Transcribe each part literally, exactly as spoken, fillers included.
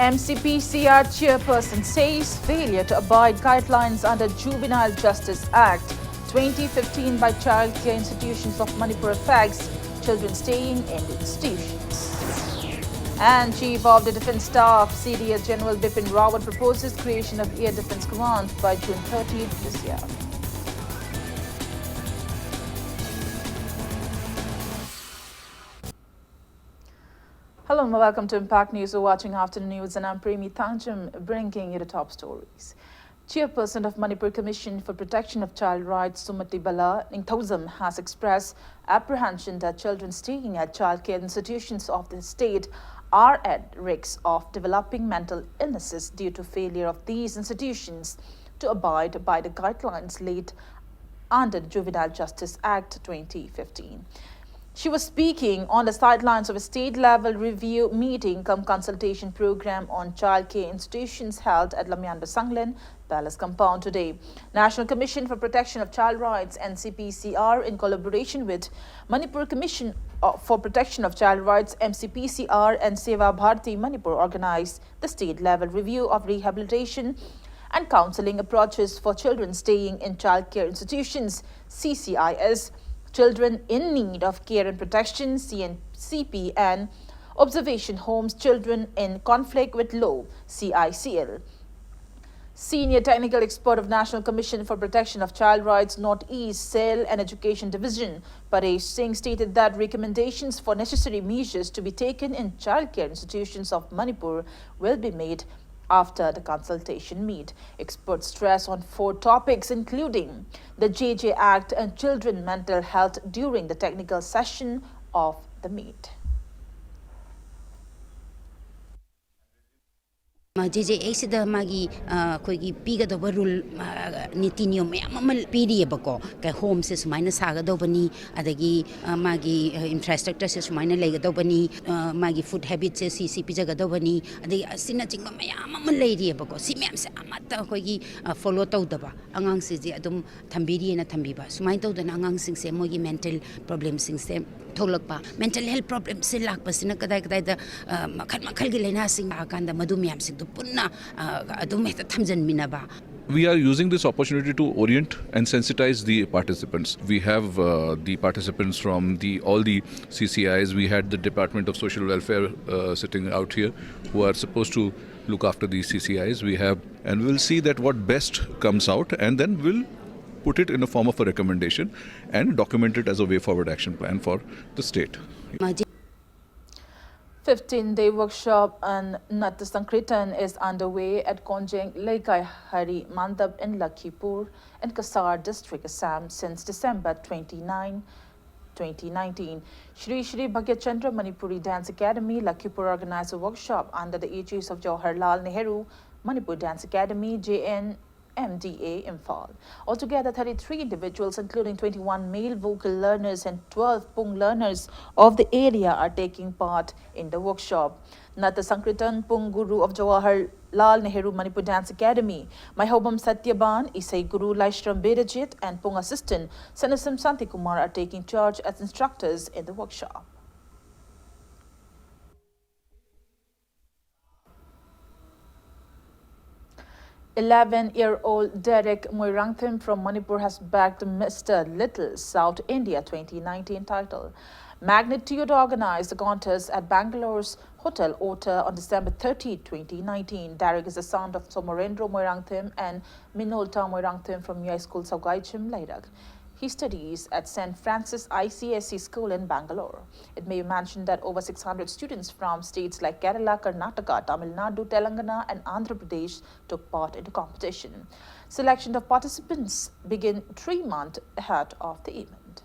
M C P C R chairperson says failure to abide guidelines under Juvenile Justice Act twenty fifteen by child care institutions of Manipur affects children staying in institutions. And Chief of the Defence Staff, C D S General Bipin Rawat proposes creation of Air Defence Command by June thirtieth this year. Hello and welcome to Impact News. You're watching Afternoon News and I'm Premi Thangjam, bringing you the top stories. Chairperson of Manipur Commission for Protection of Child Rights, Sumati Bala Ningthoujam, has expressed apprehension that children staying at childcare institutions of the state are at risk of developing mental illnesses due to failure of these institutions to abide by the guidelines laid under the Juvenile Justice Act twenty fifteen. She was speaking on the sidelines of a state-level review meeting cum consultation program on childcare institutions held at Lamyanda Sanglen Palace compound today. National Commission for Protection of Child Rights, N C P C R, in collaboration with Manipur Commission, uh, for Protection of Child Rights, M C P C R, and Seva Bharati Manipur, organized the state-level review of rehabilitation and counseling approaches for children staying in child care institutions, C C I S, children in need of care and protection, C N C P, and observation homes, children in conflict with law, C I C L. Senior technical expert of National Commission for Protection of Child Rights Northeast Cell and Education Division, Paresh Singh, stated that recommendations for necessary measures to be taken in childcare institutions of Manipur will be made after the consultation meet. Experts stress on four topics, including the J J Act and children mental health, during the technical session of the meet. J J acid ꯃꯥꯒꯤ ꯑꯩꯈꯣꯏꯒꯤ ꯄꯤꯒꯗꯧꯕ rule, ꯅꯤꯇꯤ ꯅꯤꯌꯣꯝ ꯃꯌꯥꯝ ꯑꯃ ꯄꯤꯔꯤꯑꯕꯀꯣ꯫ ꯍꯣꯝꯁꯦ ꯁꯨꯃꯥꯏꯅ ꯁꯥꯒꯗꯧꯕꯅꯤ, ꯑꯗꯒꯤ ꯃꯥꯒꯤ ꯏꯟꯐ꯭ꯔꯥꯁ꯭ꯇ꯭ꯔꯛꯆꯔꯁꯦ ꯁꯨꯃꯥꯏꯅ ꯂꯩꯒꯗꯧꯕꯅꯤ, ꯃꯥꯒꯤ ꯐꯨꯗ ꯍꯦꯕꯤꯠꯁꯦ ꯁꯤ ꯁꯤ ꯄꯤꯖꯒꯗꯧꯕꯅꯤ, ꯑꯗꯒꯤ ꯑꯁꯤꯅꯆꯤꯡꯕ ꯃꯌꯥꯝ ꯑꯃ ꯂꯩꯔꯤꯑꯕꯀꯣ꯫ ꯁꯤ ꯃꯌꯥꯝꯁꯦ ꯑꯃꯠꯇ ꯑꯩꯈꯣꯏꯒꯤ ꯐꯣꯂꯣ ꯇꯧꯗꯕ ꯑꯉꯥꯡꯁꯤꯡꯁꯦ ꯑꯗꯨꯝ ꯊꯝꯕꯤꯔꯤꯑꯅ ꯊꯝꯕꯤꯕ꯫ ꯁꯨꯃꯥꯏꯅ ꯇꯧꯗꯅ ꯑꯉꯥꯡꯁꯤꯡꯁꯦ ꯃꯣꯏꯒꯤ ꯃꯦꯟꯇꯦꯜ ꯄ꯭ꯔꯣꯕ꯭ꯂꯦꯝꯁꯤꯡꯁꯦ ꯊꯣꯛꯂꯛꯄ ꯃꯦꯟꯇꯦꯜ ꯍꯦꯜꯊ ꯄ꯭ꯔꯣꯕ꯭ꯂꯦꯝꯁꯦ ꯂꯥꯛꯄꯁꯤꯅ ꯀꯗꯥꯏ ꯀꯗꯥꯏꯗ ꯑ, ꯃꯈꯜ ꯃꯈꯜꯒꯤ ꯂꯥꯏꯅꯥꯁꯤꯡ ꯂꯥꯛꯑꯀꯥꯟꯗ ꯃꯗꯨ ꯃꯌꯥꯝꯁꯤꯡꯗꯨ ꯄꯨꯟꯅ ꯑ, ꯑꯗꯨꯝ ꯍꯦꯛꯇ ꯊꯝꯖꯤꯟꯃꯤꯟꯅꯕ. We are using this opportunity to orient and sensitize the participants. We have uh, the participants from the all the C C Is. We had the Department of Social Welfare uh, sitting out here, who are supposed to look after these C C Is. We have, and we'll see that what best comes out, and then we'll put it in a form of a recommendation and document it as a way forward action plan for the state. ꯃꯥꯒꯤ Fifteen-day workshop on Natya Sankirtan is underway at Konjeng Leikai Hari Mandap in Lakhipur in Kasar district, Assam since December twenty-nine, twenty nineteen. Shri Shri Bhagyachandra Manipuri Dance Academy, Lakhipur organized a workshop under the aegis of Jawaharlal Nehru Manipur Dance Academy, J N M D A, Imphal. Altogether, thirty-three individuals, including twenty-one male vocal learners and twelve Pung learners of the area, are taking part in the workshop. Natya Sankirtan Pung Guru of Jawaharlal Nehru Manipur Dance Academy, Maihobam Satyaban, Isai Guru Laishram Birajit, and Pung Assistant Sanasam Santikumar are taking charge as instructors in the workshop. Eleven-year-old Derek Moirangthim from Manipur has bagged Mister Little South India twenty nineteen title. Magnitude organized the contest at Bangalore's Hotel Otta on December thirty, twenty nineteen. Derek is the son of Somorendro Moirangthim and Minolta Moirangthim from Yai School Saugaichim, Leirak. He studies at Saint Francis I C S E school in Bangalore. It may be mentioned that over six hundred students from states like Kerala, Karnataka, Tamil Nadu, Telangana, and Andhra Pradesh took part in the competition. Selection of participants begin three months ahead of the event.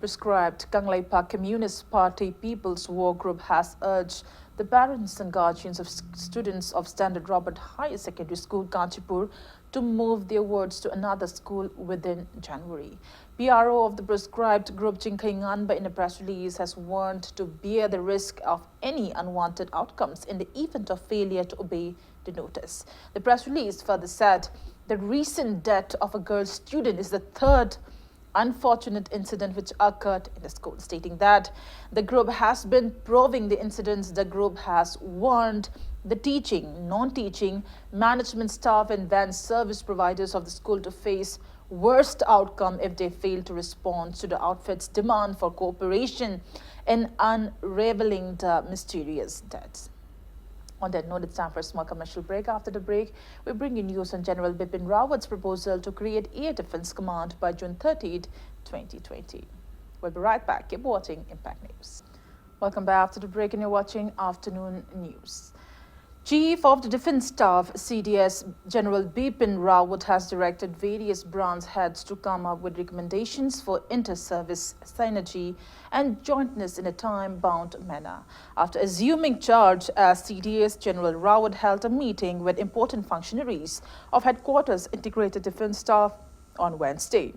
Proscribed Kangleipak Communist Party People's War Group has urged the parents and guardians of s- students of Standard Robert Higher Secondary School, Kachipur, to move their wards to another school within January. P R O of the proscribed group, Chingkhei Nganba, in a press release, has warned to bear the risk of any unwanted outcomes in the event of failure to obey the notice. The press release further said the recent death of a girl student is the third unfortunate incident which occurred in the school, stating that the group has been probing the incidents. The group has warned the teaching, non-teaching, management staff and van service providers of the school to face worst outcome if they fail to respond to the outfit's demand for cooperation in unraveling the mysterious deaths. On that note, it's time for a small commercial break. After the break, we bring you news on General Bipin Rawat's proposal to create Air Defense Command by June thirtieth, twenty twenty. We'll be right back. Keep watching Impact News. Welcome back after the break, and you're watching Afternoon News. Chief of the Defense Staff, C D S, General Bipin Rawat has directed various branch heads to come up with recommendations for inter-service synergy and jointness in a time-bound manner. After assuming charge as C D S, General Rawat held a meeting with important functionaries of Headquarters Integrated Defense Staff on Wednesday.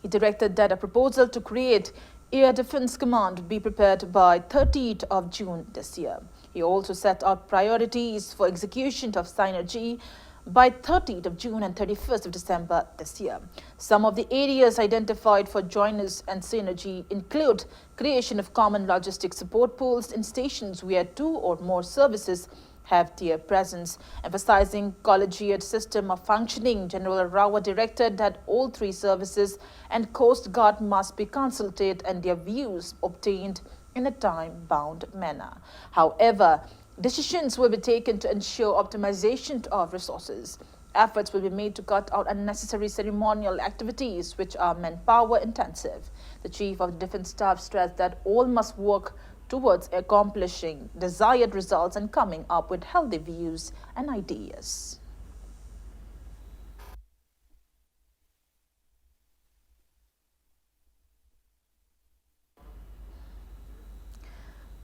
He directed that a proposal to create Air Defense Command be prepared by thirtieth of June this year. He also set out priorities for execution of synergy by thirtieth of June and thirty-first of December this year. Some of the areas identified for jointness and synergy include creation of common logistic support pools in stations where two or more services have their presence. Emphasizing collegiate system of functioning, General Rawat directed that all three services and Coast Guard must be consulted and their views obtained in a time-bound manner. However, decisions will be taken to ensure optimization of resources. Efforts will be made to cut out unnecessary ceremonial activities which are manpower intensive. The Chief of the Defense Staff stressed that all must work towards accomplishing desired results and coming up with healthy views and ideas.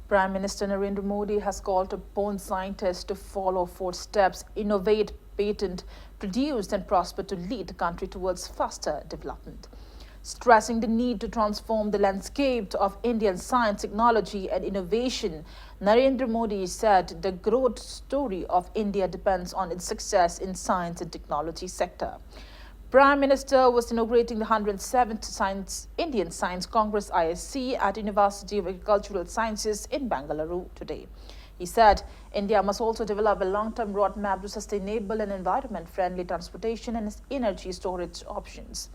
Prime Minister Narendra Modi has called upon scientists to follow footsteps, innovate, patent, produce, and prosper to lead the country towards faster development. Stressing the need to transform the landscape of Indian science, technology, and innovation, Narendra Modi said the growth story of India depends on its success in science and technology sector. Prime Minister was inaugurating the hundred seventh Science, Indian Science Congress, I S C, at University of Agricultural Sciences in Bengaluru today. He said India must also develop a long-term roadmap to sustainable and environment-friendly transportation and energy storage options.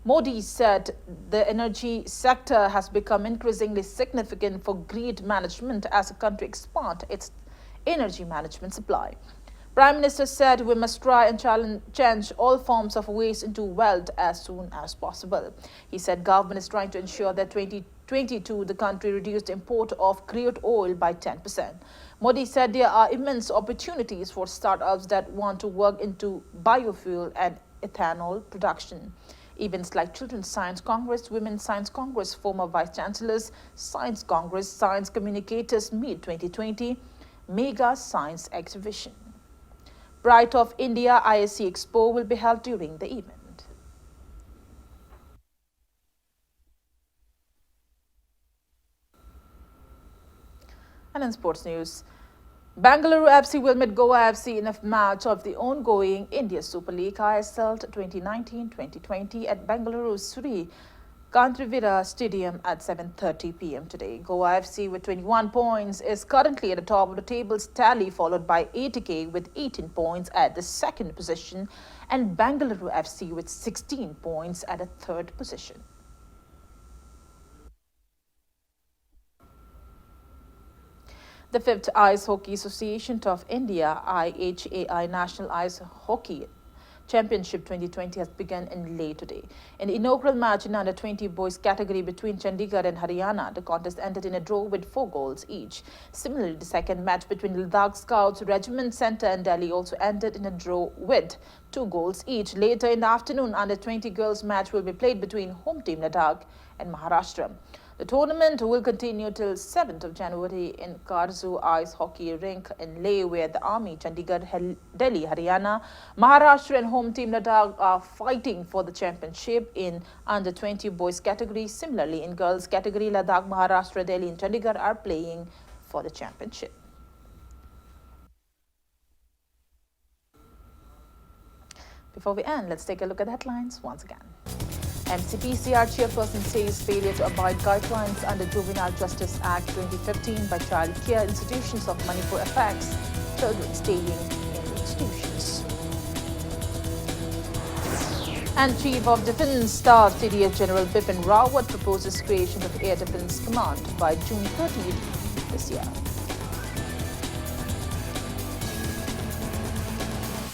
Modi said the energy sector has become increasingly significant for grid management as the country expands its energy management supply. Prime Minister said we must try and challenge, change all forms of waste into wealth as soon as possible. He said government is trying to ensure that twenty twenty-two the country reduced import of crude oil by ten percent. Modi said there are immense opportunities for startups that want to work into biofuel and ethanol production. Events like Children's Science Congress, Women's Science Congress, former Vice Chancellors, Science Congress, Science Communicators Meet twenty twenty, Mega Science Exhibition. Bright of India I S C Expo will be held during the event. And in sports news, Bengaluru F C will meet Goa F C in a match of the ongoing India Super League I S L twenty nineteen twenty twenty at Bengaluru Sri Kanteerava Stadium at seven thirty p m today. Goa F C with twenty-one points is currently at the top of the table's tally, followed by A T K with eighteen points at the second position and Bengaluru F C with sixteen points at the third position. The fifth Ice Hockey Association of India, I H A I, National Ice Hockey Championship twenty twenty has begun in Leh today. In the inaugural match in under twenty boys category between Chandigarh and Haryana, the contest ended in a draw with four goals each. Similarly, the second match between Ladakh Scouts Regiment Centre and Delhi also ended in a draw with two goals each. Later in the afternoon, under twenty girls match will be played between home team Ladakh and Maharashtra. The tournament will continue till seventh of January in Karzu Ice Hockey Rink in Leh, where the Army, Chandigarh, Hel- Delhi, Haryana, Maharashtra and home team Ladakh are fighting for the championship in under twenty boys category. Similarly, in girls category, Ladakh, Maharashtra, Delhi and Chandigarh are playing for the championship. Before we end, let's take a look at the headlines once again. M C P C R chairperson says failure to abide guidelines under Juvenile Justice Act twenty fifteen by child care institutions of Manipur affects children staying in the institutions. And Chief of Defence Staff C D S General Bipin Rawat proposes creation of Air Defence Command by June thirtieth this year.